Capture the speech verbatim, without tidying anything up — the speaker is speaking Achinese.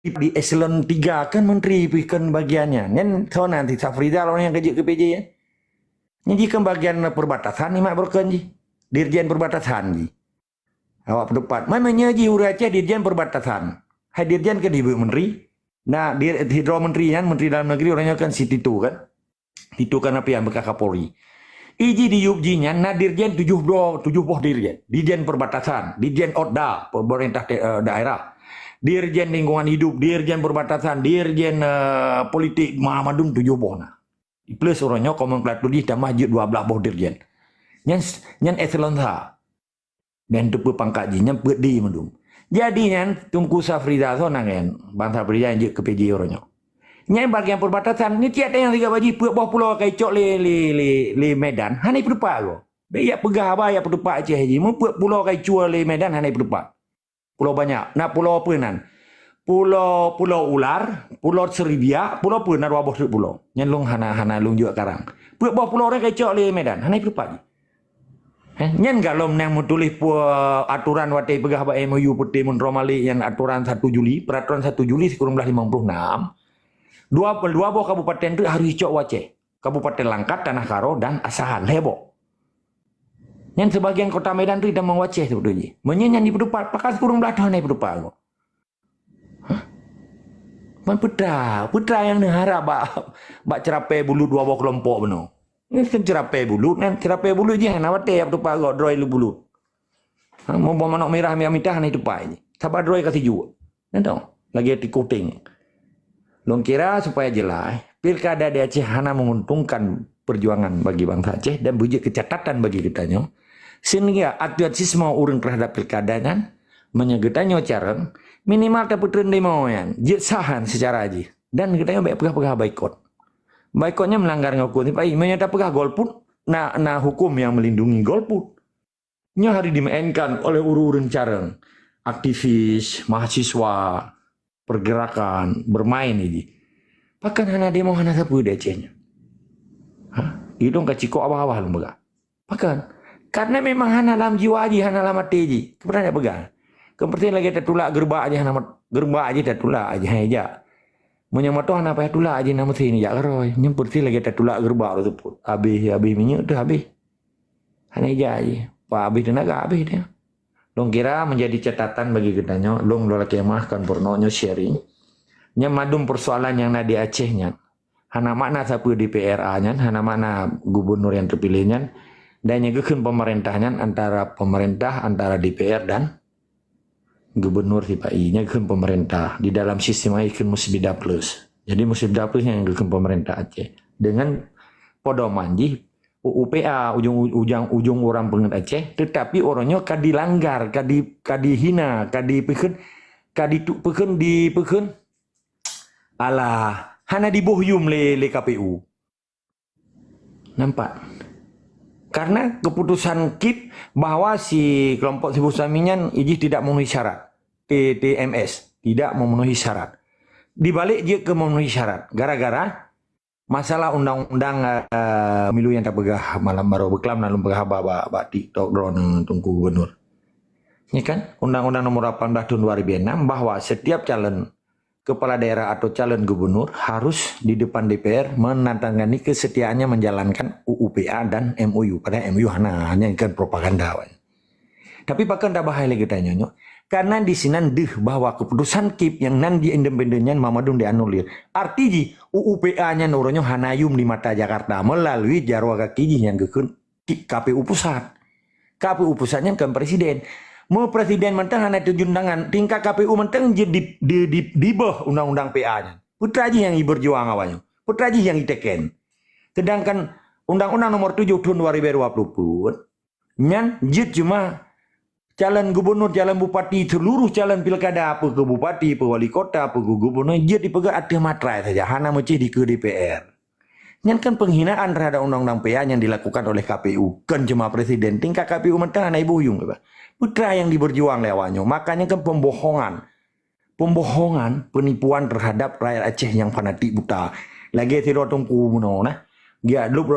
di eselon tiga kan menteri pih kan bagiannya. Nyan so nanti Safrizal orang yang kejut ke P J ya. Nyan jih kan bagian perbatasan ni mak berkon jih. Dirjen perbatasan jih. Awak petupat. Mana nya jih ureuëng Aceh dirjen perbatasan. Hai dirjen ke dibeu menteri. Nah, di hidro menteri kan, menteri dalam negeri orang nyoe kan si Tito kan. Tito Karnavian bekas Kapolri. Iji di yup jih nyan na dirjen tujuh boh, tujuh boh dirjen. Dirjen perbatasan, dirjen otda, pemerintah te- eh, daerah. Dirjen lingkungan hidup, dirjen perbatasan, dirjen eh, politik, madum tujuh boh na. Plus orang nyoe nomenklatur jih tamah jeuet dua belas boh dirjen. Nyan nyan eselon sa. Dan teupeu pangkat jih nyan peuet di mandum. Jadi nyan Teungku Safrizal so nangén, bang Safrizal jeuet ke P J orang nyoe. Nyan bagian perbatasan, ni tiap tayang tiga baju peuet boh pulo ka icok lé lé lé, lé Medan, hana ipeutupat go. Bek yak peugah haba yak peutupat Aceh jih, mun peuet pulo ka icua lé Medan hana ipeutupat. Pulo banyak, na pulo apa nan? Pulo Pulo Ular, Pulo Seribiak, pulo apa na dua boh teuk pulo. Nyan lôn hana hana lôn jok karang. Peuet boh pulo orang ka icok lé Medan, hana ipeutupat jih. Eh, nyan galom nang meutuléh pu- aturan watée peugah bak M O U peuté Munro Malik nyan aturan satu Juli, peraturan satu Juli sikureueng belas limong puluh enam. Dua, dua boh kabupaten tu harus icok Aceh. Kabupaten Langkat, Tanah Karo dan Asahan lhée boh. Nyan sebagian kota Medan tu itamong Aceh sebetulnya. Meunyo nyan dipeutupat, pakon sikureueng belas tahun dipeutupat kok. Man petra, petra nyang neuharap bak bak ceurapée bulut dua boh keulompok bunoe. Nyan kan ceurapée bulut kan, ceurapée bulut jih hana watée yak peutupat gok droe lu bulut. Ha, muboh manok mirah mita hana itupai jih. Saban droe ka sijuek. Nyan tong, lagée tikuting. Lôn kira supaya jeulaih, pilkada di Aceh hana menguntungkan perjuangan bagi bansa Aceh dan beujeuet keucatatan bagi geutanyoe. Sehingga antusiasme ureuëng terhadap pilkada nyan, meunyo geutanyoe carông, minimal tapeutreun demo nyan, jeuet sahan secara jih. Dan geutanyoe bék peugah-peugah baikot. Baikot nyan melanggar ngon huköm sipai. Meunyo tapeugah golput, na na huköm nyang melindungi golput. Nyoe harus dimainkan oleh ureuëng-ureuëng carông, aktivis, mahasiswa, pergerakan, bermain ini. Pakon hana demo hana sapeue di Aceh nyoe? Ha? Idong ka cikok abah-abah lôn peugah. Pakon? Karena memang hana lam jiwa jih, hana lam até jih. Keupeue hana peugah? Keupeue lagée tatulak geureubak jih hana mat- geureubak jih tatulak jih hai jak. Meunyoe moto hana payah tulak jih na meusé jak keurôi. Nyoe peureusih lagée tatulak geureubak roh seupôt. Habéh, habéh minyeuk teuh habéh. Hana ija jih. Pak habéh teunaga habéh dia. Lôn kira menjadi catatan bagi geutanyoe, lôn lôn lakée meuah kon peurunoe nyoe sharing. Nyan madum persoalan nyang na di Aceh nyan. Hana makna sapeue D P R A nyan, hana makna gubernur nyang teupiléh nyan. Dan nyang geukheun pemerintah nyan antara pemerintah, antara D P R dan gubernur sipai. Nyang geukheun pemerintah. Di dalam sistem ai kheun Musbida Plus. Jadi Musbida Plus nyang geukheun pemerintah Aceh. Dengan pedoman jih U U P A, ujong, ujang, ujong urang peungeuet Aceh, tetapi ureuëng nyoe ka dilanggar, ka di, ka dihina, ka dipeukeun, ka ditu-, peukeun, dipeukeun. Alah, hana diboh yum lé, lé K P U. Nampak? Karena keputusan kip bahwa si kelompok Sibu Sami nyan ijih tidak memenuhi syarat. T T M S, tidak memenuhi syarat. Dibalik jeuet ke memenuhi syarat. Gara-gara masalah undang-undang eh, pemilu nyang tapeugah malam baroe beuklam na lôn peugah haba bak, bak TikTok droeneuh Teungku Gubernur. Ya kan? Undang-Undang Nomor lapan belas Tahun dua ribu enam bahwa setiap calon kepala daerah atau calon gubernur harus di depan D P R menandatangani kesetiaannya menjalankan U U P A dan M O U. Padahal M O U hana, hanya kan propaganda awaknyan. Tapi pakon tabahai lé geutanyoe nyoe? Karena di sinan deuh bahwa keputusan kip nyang nan di independen nyan mamadum dianulir. Arti jih, U U P A nyan uroe nyoe hana yum di mata Jakarta melalui jarwa gaki jih nyang geukheun K P U pusat. K P U pusat nyan kan presiden. Meu presiden mantong hana turjun tangan, tingkat K P U mantong jeuet di, di, di, dibeuh undang-undang P A nyan. Peue teuma jih nyang iberjuang awaknyoe. Peue teuma jih nyang iteken. Sedangkan Undang-Undang Nomor tujuh Tahun dua ribu dua puluh pun nyan jeuet cuma calon gubernur, calon bupati, seluruh calon pilkada, apa ke bupati, apa wali kota, apa ke gubernur, jeuet dipeugah ateueh matrai saja, hana meucih dikeue D P R. Nyan kan penghinaan terhadap undang-undang P A yang dilakukan oleh K P U. Kan cuma presiden, tingkat K P U mantong hana iboh yum. Peue teuma nyang diberjuang lé awaknyoe. Makanya kan pembohongan. Pembohongan, penipuan terhadap rakyat Aceh yang fanatik buta. Lagée sidroe teungku bunoe nah. Geujak lop